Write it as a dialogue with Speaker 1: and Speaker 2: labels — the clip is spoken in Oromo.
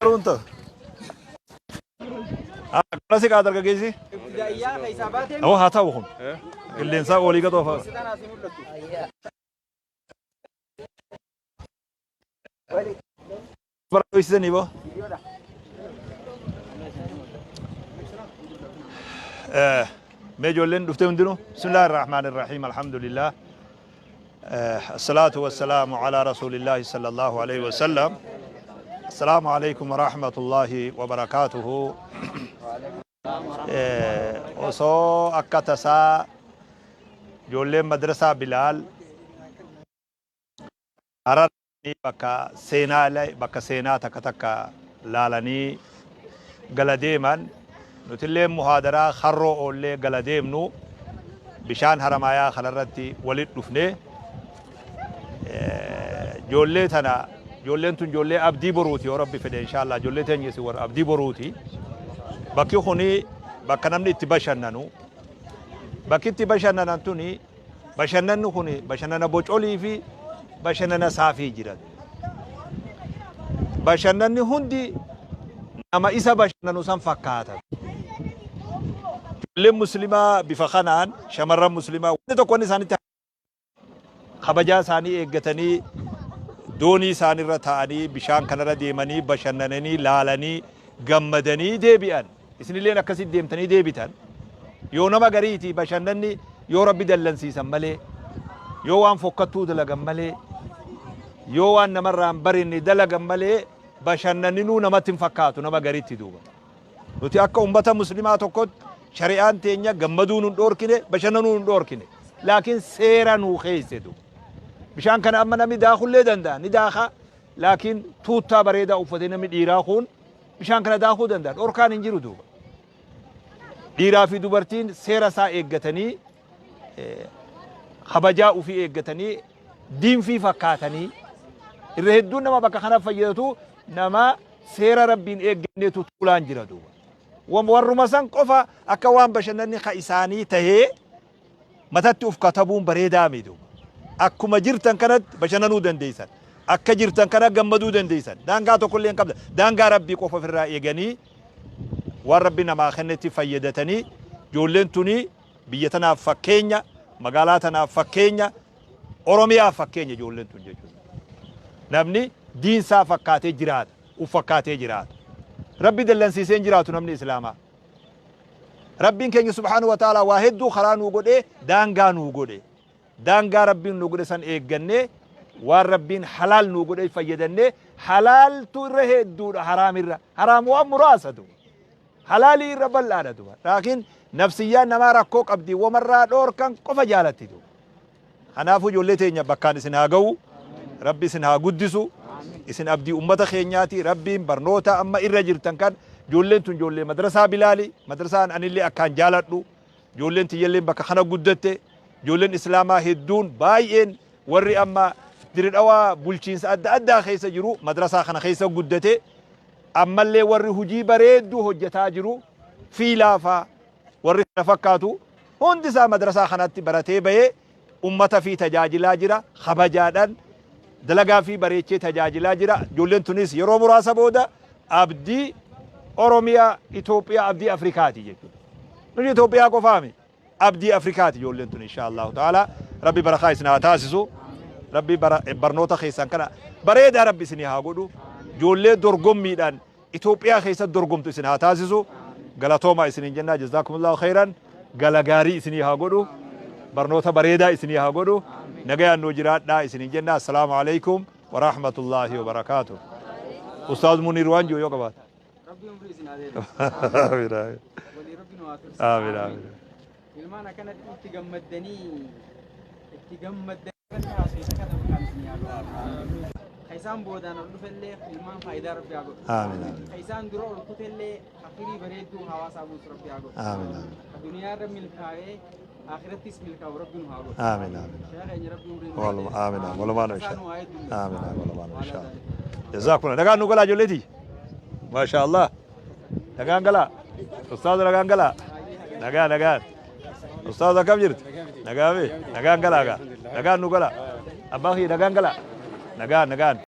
Speaker 1: Garuun ta'u. Akkana si qaata dargaggeessi.
Speaker 2: Ibtidaa'iyyaa keessaa baateen
Speaker 1: Awwa haa ta'u kun. Qilleensaa olii gad oofaa.
Speaker 2: sitaan asii mul'attu.
Speaker 1: Bara dhoysisanii boo. Mee ijoolleen dhuftee hundinuu. Bismillaahi Rahmaani Rahiim. Alhamdulillah. Assalaatu wassalaamu alaa rasuulillaahi sallallahu alaihi wasallam. Assalaamu alaikum warahmatullaahi wabarakaatuhu. Osoo akka tasaa ijoolleen madrasaa Bilaal Harar bakka seenaa bakka seenaa takka takka laalanii gala deeman, nutillee muhaadaraa harroo oollee gala deemnu, bishaan Haramaayaa kanarratti walit dhufne. Ijoollee tana, ijoolleen tun ijoollee abdii boruuti, yoo Rabbi fedhe, inshaallah. Ijoollee teenya isin warra abdii boruuti. Bakki kuni bakka namni itti bashannanu. Bakki itti bashannanan tuni, bashannanni kun bashannana bocolii fi bashannana saafii jiran. Bashannanni hundi nama isa bashannanu san fakkaata. Ijoolleen muslimaa bifa kanaan, shamarran muslimaa, wanni tokko wanni isaanitti kabajaa isaanii eeggatanii doonii isaanirra ta'anii bishaan kanarra deemanii bashannananii laalanii gammadanii deebi'an. Isinilleen akkasitti deemtanii deebitan. Yoo nama gariiti bashannanni yoo Rabbi dallansiisan malee, yoo waan fokkattuu dalagan malee, yoo waan namarraa hin barenne dalagan malee, bashannanninuu namatti hin fakkaatu nama garitti duuba. Nuti akka ummata muslimaa tokkotti shari'aan teenya gammaduu nun dhoorkine, bashannanuu nun dhoorkine. Laakiin seera nuu keesse duuba. Bishaan kana amma namni daakullee danda'a, ni daaka. Laakiin tuuttaa bareedaa uffatee namni dhiiraa kun bishaan kana daakuu danda'a. Dhorkaan hin jiru duuba. Dhiiraa fi dubartiin seera isaa eeggatanii, kabajaa ofii eeggatanii, diinfii fakkaatanii, irra hedduun nama bakka kana fayyadatu nama seera Rabbiin eegganneetu tuulaan jira duuba. Warruma san qofa akka waan bashannanni ka isaanii tahee matatti uf katabuun bareedaa miti duuba. Akkuma jirtan kanatti bashannanuu dandeessan. Akka jirtan kana gammaduu dandeessan. Daangaa tokkollee hin qabdan. Daangaa Rabbii qofa ofirraa eeganii waan Rabbi namaa kennetti fayyadatanii, ijoolleen tuni biyya tanaaf fakkeenya, magaalaa tanaaf fakkeenya, Oromiyaaf fakkeenya ijoolleen tun jechuudha. Namni diinsaa fakkaatee jiraata, uf fakkaatee jiraata. Rabbi dallansiisee hin jiraatu namni Islaamaa. Rabbiin keenya subhaanahu wa ta'ala waa hedduu karaa nuu godhee daangaa nuu godhe. Daangaa Rabbiin nuu godhe san eeggannee waan Rabbiin halaal nuu godhe fayyadannee, halaaltu irra hedduudha haraamirra. Haraam waan muraasa duuba. Halaalii irra bal'aadha duuba. Laakiin nafsiyyaan namaa rakkoo qabdi, wamarraa dhoorkan qofa jaalatti duuba. Kanaafuu ijoollee teenya bakkaan isin haa ga'u. Rabbi isin haa guddisu. Isin abdii ummata keenyaati. Rabbiin barnoota amma irra jirtan kan, ijoolleen tun ijoollee madrasaa Bilaali. Madrasaan anillee akkaan jaaladhu. Ijoolleen tiyyalleen bakka kana guddatte. Ijoolleen Islaamaa hedduun baay'een warri amma Diridhawaa bulchiinsa adda addaa keessa jiru madrasaa kana keessa guddate. Ammallee warri hojii bareedduu hojjetaa jiru, fiilaafaa warri kana fakkaatu hundi isaa madrasaa kanatti baratee bahee ummata fi tajaajilaa jira. Kabajaadhaan dalagaa fi bareechee tajaajilaa jira. Ijoolleen tunis yeroo muraasa booda abdii Oromiyaa, Itoophiyaa, abdii Afrikaati jechuudha. Nuti Itoophiyaa qofaami. Abdii Afrikaati ijoolleen tun insha Allahu ta'ala. Rabbi barakaa isin haa taasisu. Rabbi barnoota keessan kana bareedaa Rabbi isin haa godhu. Ijoollee dorgommiidhaan Itoophiyaa keessatti dorgomtu isin haa taasisu. Galatoomaa isiniin jennaa, jazaakumullahu khairan. Gala gaarii isinii haa godhu. Barnoota bareedaa isinii haa godhu. Nagayaan nuu jiraadhaa isiniin jennaa. Assalaamu alaikum wa rahmatullahi wa barakaatuh. Ustaaz Muniir waan jiru yoo qabaate.
Speaker 2: Rabbi umrii isin haa dheeressu.
Speaker 1: Amiin amiin.
Speaker 2: Walii Rabbi nu haa tursu.
Speaker 1: Amiin amiin.
Speaker 2: Ilmaan akkanatti itti gammaddanii itti gammaddanii haasofisa kana kan isin haa godhu. Ka isaan boodaan ol dhufellee ilmaan faayidaa Rabbi haa godhu.
Speaker 1: Amiin amiin.
Speaker 2: Ka isaan dura ol kutellee ka firii bareedduu hawaasaa buusu Rabbi haa godhu.
Speaker 1: Amiin amiin.
Speaker 2: Ka duniyaa irra milkaa'ee akhirattis milkaa'u Rabbi nu haa godhu.
Speaker 1: Amiin amiin.
Speaker 2: Sheekha keenya Rabbi umrii nu haa
Speaker 1: Waluma
Speaker 2: dheeressu.
Speaker 1: amiin amiin. Walumaan
Speaker 2: Isaa
Speaker 1: insha
Speaker 2: nu haa heddummeessu.
Speaker 1: Amiin amiin. Walumaan insha
Speaker 2: Waalaa
Speaker 1: Allah. Jazaakumullah. Nagaan nu galaa ijoolleetii. Maasha Allah. Nagaan galaa. Ustaaz, nagaan galaa. Nagaa nagaan. Ustaaz, akkam jirtu? Nagaa fi nagaan galaa gaa. Nagaan nu galaa. Abbaa kiyya, nagaan galaa. Nagaan nagaan.